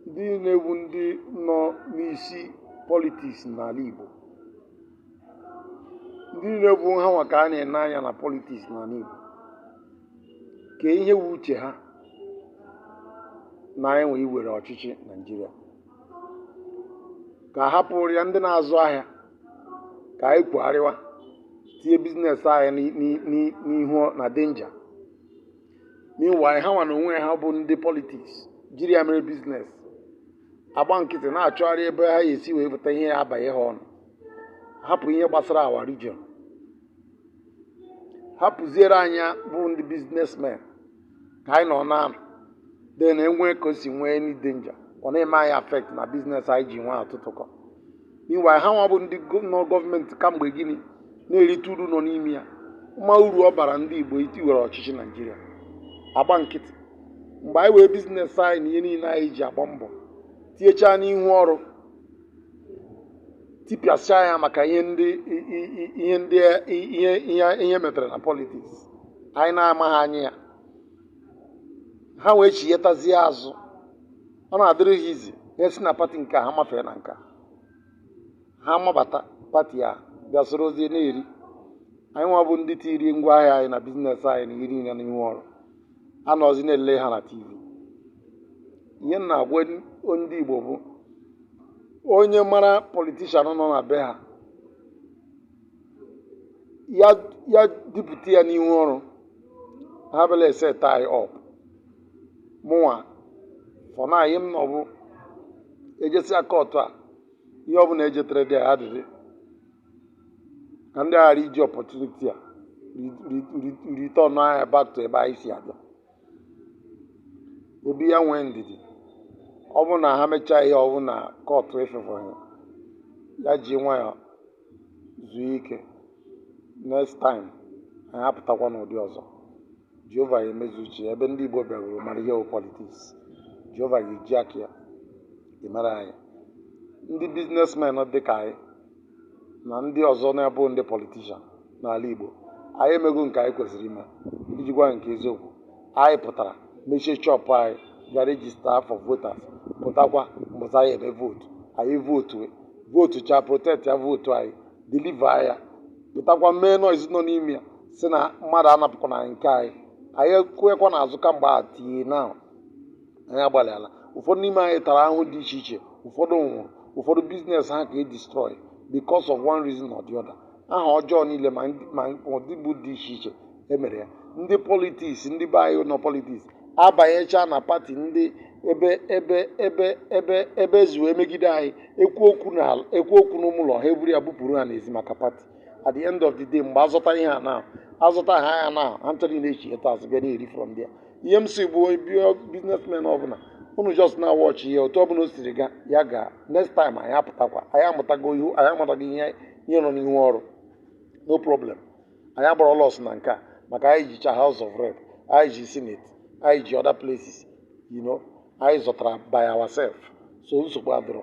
Ndị na-ewu, ndị nọ n'isi politics n'ala Igbo, ndị na-ebu ha nwa ka a na-ene anya na politics n'ala Igbo, ka ihe wu uche ha na enwe iwere ọchịchị Naijiria, ka hapụrụ ya ndị na-azụ ahịa, ka anyị kwugharịwa tinye business anyị n'ihu na danger. Meanwhile, ha nwa na onwe ha bụ ndị politics jiri ya mere business, agba nkịtị na-achọgharị ebe ha esi wee pụta ihe ya abanye ha ọnụ, hapụ ihe gbasara our region, hapụziere anyị bụ ndị businessmen ka anyị nọ na then enwee ka o si nwee any danger, ọ na-eme anyị affect na business anyị ji nwe atụtụkọ. Meanwhile, ha nwa bụ ndị nọ gọọmenti kamgbe gịnị na-erite uru nọ n'ime ya, mma uru ọ bara ndị Igbo itiwere ọchịchị Naijiria, agba nkịtị mgbe anyị wee business anyị na ihe niile anyị ji agba mbọ tinyechaa n'ihu ọrụ, tipịasịa ya maka ihe ndị ihe ndị ihe ihe ihe metere na politics anyị na-amaghị anya ya. Ha wee chighetazie azụ, ọ na-adịrị ha izi na-esi na party nke a ha mafere na nka ha mabata party a, bịa sorozie na-eri. Anyị nwa bụ ndị tiri ngwaahịa anyị na business anyị na ihe niile n'ihu ọrụ, anọzi na-ele ha na TV. Ihe m na-agwa ndị Igbo bụ, onye mara politician nọ na be ha ya, ya dipụta ya n'ihu ọrụ. Ha bịala eset anyị up. Mụnwa for now, ihe m nọ bụ ejesia court a, ihe ọbụla ejetere dị ya dịrị ka ndị aghara iji opportunity a return anya back to ebe anyị si abịa. Obi ya nwee ndidi. Ọ bụrụ na ha mechaa ihe ọ bụ na court efefọghị ya, ji nwayọọ zuo ike. Next time anyị apụtakwa n'ụdị ọzọ. Jehova ya emezu uche ya. Ebe ndị Igbo bịaruru mara ihe bụ politics, Jehova ga-eji aka ya emere anyị. Ndị businessmen dị ka anyị na ndị ọzọ na-abụ ndị politician n'ala Igbo, anyị emego nke anyị kwesịrị ime. Iji gwa nke eziokwu, anyị pụtara mechie shop anyị, ga register for voters, pụtakwa mbọsị anyị eme vote. Anyị vote, vote cha, protect ya, vote anyị, deliver ya, pụtakwa mee noise nọ n'ime ya, si na mmadụ anapụkwana anyị nke anyị. Anyị ekwekwa n'azụ kamgbe a tinye na anyị agbalịala. Ụfọdụ n'ime anyị tara ahụhụ dị iche iche, ụfọdụ nwụrụ, ụfọdụ business ha ka e destroy because of one reason or the other. Aha ọjọọ niile ma ọdịbụ dị iche iche emere ya. Ndị politics, ndị be anyị nọ politics, abanyecha na party ndị ebe ebe ebe ebe ebe ezuwe megide anyị, ekwu okwu na ekwu okwu n'ụlọ ha, eburu ya bupụrụ ha n'ezi maka party. At the end of the day, mgbe azọta ihe a na azọta ha ya na ha ncha niile echigheta azụ bịa na-eri from there. Ihe m si bụ, businessmen ọbụla, unu just na watch ihe otu ọbụla o siri gaa ya gaa. Next time anyị apụtakwa. Anyị amụtago ihu, anyị amụtago ihe ihe nọ n'ihu ọrụ. No problem, anyị agbara loss na nke a maka anyị jicha House of Rep, anyị ji Senate, anyị ji other places, anyị zọtara by ourselves, so nsogbu adịrọ.